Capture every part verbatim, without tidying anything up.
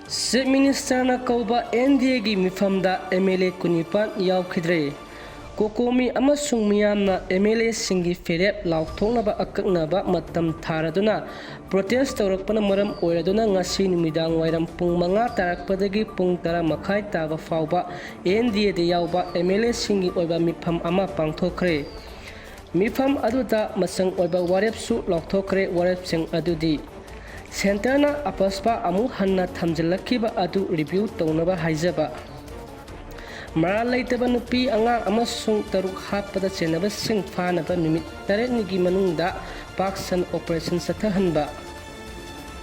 Chief ꯃꯤꯅꯤꯁꯇꯔꯅ ꯀꯧꯕ N D ꯑꯦꯒꯤ ꯃꯤꯐꯝꯗ M L ꯑꯦ ꯀꯨꯟꯅꯤꯄꯥꯟ ꯌꯥꯎꯈꯤꯗ꯭ꯔꯦ꯫ ꯀꯣꯀꯣꯃꯤ ꯑꯃꯁꯨꯡ ꯃꯤꯌꯥꯝꯅ ꯑꯦꯝ ꯑꯦꯜ ꯑꯦꯁꯤꯡꯒꯤ ꯐꯤꯔꯦꯞ ꯂꯥꯎꯊꯣꯛꯅꯕ ꯑꯀꯛꯅꯕ ꯃꯇꯝ ꯊꯥꯔꯗꯨꯅ ꯄ꯭ꯔꯣꯇꯦꯁ ꯇꯧꯔꯛꯄꯅ ꯃꯔꯝ ꯑꯣꯏꯔꯗꯨꯅ ꯉꯁꯤ ꯅꯨꯃꯤꯗꯥꯡ ꯋꯥꯏꯔꯝ ꯄꯨꯡ ꯃꯉꯥ ꯇꯥꯔꯛꯄꯗꯒꯤ ꯄꯨꯡ ꯇꯔꯥ ꯃꯈꯥꯏ ꯇꯥꯕ ꯐꯥꯎꯕ ꯑꯦꯟ ꯗꯤ ꯑꯦꯗ ꯌꯥꯎꯕ ꯑꯦꯝ ꯑꯦꯜ ꯑꯦꯁꯤꯡꯒꯤ ꯑꯣꯏꯕ ꯃꯤꯐꯝ ꯑꯃ ꯄꯥꯡꯊꯣꯛꯈ꯭ꯔꯦ꯫ ꯃꯤꯐꯝ ꯑꯗꯨꯗ ꯃꯆꯪ ꯑꯣꯏꯕ ꯋꯥꯔꯦꯞꯁꯨ ꯂꯥꯎꯊꯣꯛꯈ꯭ꯔꯦ꯫ ꯋꯥꯔꯦꯞꯁꯤꯡ ꯑꯗꯨꯗꯤ: ꯁꯦꯟꯇꯔꯅ ꯑꯄꯁꯄꯥ ꯑꯃꯨꯛ ꯍꯟꯅ ꯊꯝꯖꯤꯜꯂꯛꯈꯤꯕ ꯑꯗꯨ ꯔꯤꯚ꯭ꯌꯨ ꯇꯧꯅꯕ ꯍꯥꯏꯖꯕ, ꯃꯔꯥꯜ ꯂꯩꯇꯕ ꯅꯨꯄꯤ, ꯑꯉꯥꯡ ꯑꯃꯁꯨꯡ ꯇꯔꯨꯛ ꯍꯥꯠꯄꯗ ꯆꯦꯟꯅꯕꯁꯤꯡ ꯐꯥꯅꯕ ꯅꯨꯃꯤꯠ ꯇꯔꯦꯠꯅꯤꯒꯤ ꯃꯅꯨꯡꯗ ꯄꯥꯛ ꯁꯟꯅ ꯑꯣꯄꯔꯦꯁꯟ ꯆꯠꯊꯍꯟꯕ,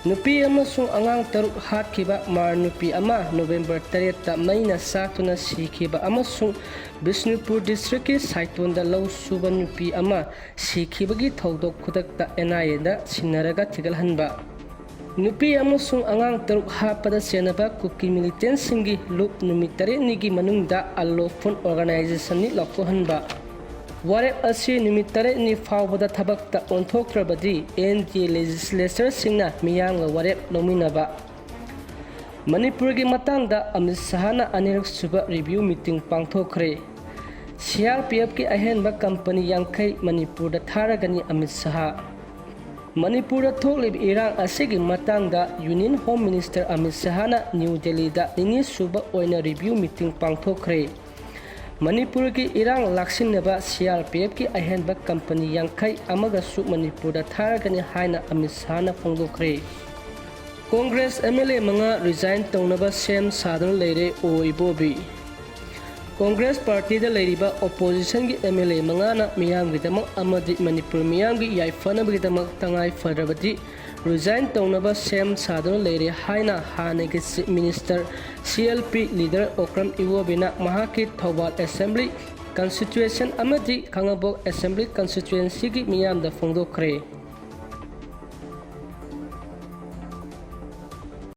ꯅꯨꯄꯤ ꯑꯃꯁꯨꯡ ꯑꯉꯥꯡ ꯇꯔꯨꯛ ꯍꯥꯠꯈꯤꯕ ꯃꯥꯔ ꯅꯨꯄꯤ ꯑꯃ ꯅꯣꯕꯦꯝꯕꯔ ꯇꯔꯦꯠꯇ ꯃꯩꯅ ꯆꯥꯛꯇꯨꯅ ꯁꯤꯈꯤꯕ ꯑꯃꯁꯨꯡ ꯕꯤꯁꯅꯨꯄꯨꯔ ꯗꯤꯁꯇ꯭ꯔꯤꯛꯀꯤ ꯁꯥꯏꯇꯣꯟꯗ ꯂꯧ ꯁꯨꯕ ꯅꯨꯄꯤ ꯑꯃ ꯁꯤꯈꯤꯕꯒꯤ ꯊꯧꯗꯣꯛ ꯈꯨꯗꯛꯇ ꯑꯦꯟ ꯑꯥꯏ ꯑꯦꯗ ꯁꯤꯟꯅꯔꯒ ꯊꯤꯒꯠꯍꯟꯕ, ꯅꯨꯄꯤ ꯑꯃꯁꯨꯡ ꯑꯉꯥꯡ ꯇꯔꯨꯛ ꯍꯥꯠꯄꯗ ꯆꯦꯟꯅꯕ ꯀꯨꯀꯤ ꯃꯤꯂꯤꯇꯦꯟꯁꯤꯡꯒꯤ ꯂꯨꯞ ꯅꯨꯃꯤꯠ ꯇꯔꯦꯠꯅꯤꯒꯤ ꯃꯅꯨꯡꯗ ꯑꯟꯂꯣꯐꯨꯜ ꯑꯣꯔꯒꯅꯥꯏꯖꯦꯁꯟꯅꯤ ꯂꯥꯎꯊꯣꯛꯍꯟꯕ꯫ ꯋꯥꯔꯦꯞ ꯑꯁꯤ ꯅꯨꯃꯤꯠ ꯇꯔꯦꯠꯅꯤ ꯐꯥꯎꯕꯗ ꯊꯕꯛꯇ ꯑꯣꯟꯊꯣꯛꯇ꯭ꯔꯕꯗꯤ ꯑꯦꯟ ꯗꯤ ꯑꯦ ꯂꯦꯖꯤꯁꯂꯦꯆꯔꯁꯤꯡꯅ ꯃꯤꯌꯥꯝꯒ ꯋꯥꯔꯦꯞ ꯂꯧꯃꯤꯟꯅꯕ꯫ ꯃꯅꯤꯄꯨꯔꯒꯤ ꯃꯇꯥꯡꯗ ꯑꯃꯤꯠ ꯁꯍꯥꯅ ꯑꯅꯤꯔꯛ ꯁꯨꯕ review meeting ꯄꯥꯡꯊꯣꯛꯈ꯭ꯔꯦ꯫ C R P ꯑꯦꯐꯀꯤ ꯑꯍꯦꯟꯕ ꯀꯝꯄꯅꯤ ꯌꯥꯡꯈꯩ ꯃꯅꯤꯄꯨꯔꯗ ꯊꯥꯔꯒꯅꯤ ꯑꯃꯤꯠ ꯁꯍꯥ꯫ ꯃꯅꯤꯄꯨꯔꯗ ꯊꯣꯛꯂꯤꯕ ꯏꯔꯥꯡ ꯑꯁꯤꯒꯤ ꯃꯇꯥꯡꯗ ꯌꯨꯅꯤꯌꯟ ꯍꯣꯝ ꯃꯤꯅꯤꯁꯇꯔ ꯑꯃꯤꯠ ꯁꯍꯥꯅ ꯅ꯭ꯌꯨ ꯗꯦꯜꯂꯤꯗ ꯅꯤꯅꯤ ꯁꯨꯕ ꯑꯣꯏꯅ ꯔꯤꯚ꯭ꯌꯨ ꯃꯤꯇꯤꯡ ꯄꯥꯡꯊꯣꯛꯈ꯭ꯔꯦ꯫ ꯃꯅꯤꯄꯨꯔꯒꯤ ꯏꯔꯥꯡ ꯂꯥꯛꯁꯤꯟꯅꯕ ꯁꯤ ꯑꯥꯔ ꯄꯤ ꯑꯦꯐꯀꯤ ꯑꯍꯦꯟꯕ ꯀꯝꯄꯅꯤ ꯌꯥꯡꯈꯩ ꯑꯃꯒꯁꯨ ꯃꯅꯤꯄꯨꯔꯗ ꯊꯥꯔꯒꯅꯤ ꯍꯥꯏꯅ ꯑꯃꯤꯠ ꯁꯍꯥꯅ ꯐꯣꯡꯗꯣꯛꯈ꯭ꯔꯦ꯫ ꯀꯣꯡꯒ꯭ꯔꯦꯁ ꯑꯦꯝ ꯑꯦꯜ ꯑꯦ ꯃꯉꯥ ꯔꯤꯖꯥꯏꯟ ꯇꯧꯅꯕ ꯁꯦꯝ ꯁꯥꯗꯨꯅ ꯂꯩꯔꯦ ꯑꯣ ꯏꯕꯣꯕꯤ꯫ ꯀꯣꯡꯒ꯭ꯔꯦꯁ ꯄꯥꯔꯇꯤꯗ ꯂꯩꯔꯤꯕ ꯑꯣꯄꯣꯖꯤꯁꯟꯒꯤ ꯑꯦꯝ ꯑꯦꯜ ꯑꯦ ꯃꯉꯥꯅ ꯃꯤꯌꯥꯝꯒꯤꯗꯃꯛ ꯑꯃꯗꯤ ꯃꯅꯤꯄꯨꯔ ꯃꯤꯌꯥꯝꯒꯤ ꯌꯥꯏꯐꯅꯕꯒꯤꯗꯃꯛ ꯇꯉꯥꯏ ꯐꯗ꯭ꯔꯕꯗꯤ ꯔꯤꯖꯥꯏꯟ ꯇꯧꯅꯕ ꯁꯦꯝ ꯁꯥꯗꯨꯅ ꯂꯩꯔꯦ ꯍꯥꯏꯅ ꯍꯥꯟꯅꯒꯤ chief minister C L P leader Okram ꯏꯕꯣꯕꯤꯅ ꯃꯍꯥꯛꯀꯤ ꯊꯧꯕꯥꯜ ꯑꯦꯁꯦꯝꯕ꯭ꯂꯤ ꯀꯟꯁꯇꯤꯇ꯭ꯋꯦꯟꯁꯟ ꯑꯃꯗꯤ ꯈꯥꯉꯕꯣꯛ ꯑꯦꯁꯦꯝꯕ꯭ꯂꯤ ꯀꯟꯁꯇꯤꯇ꯭ꯋꯦꯟꯁꯤꯒꯤ ꯃꯤꯌꯥꯝꯗ ꯐꯣꯡꯗꯣꯛꯈ꯭ꯔꯦ꯫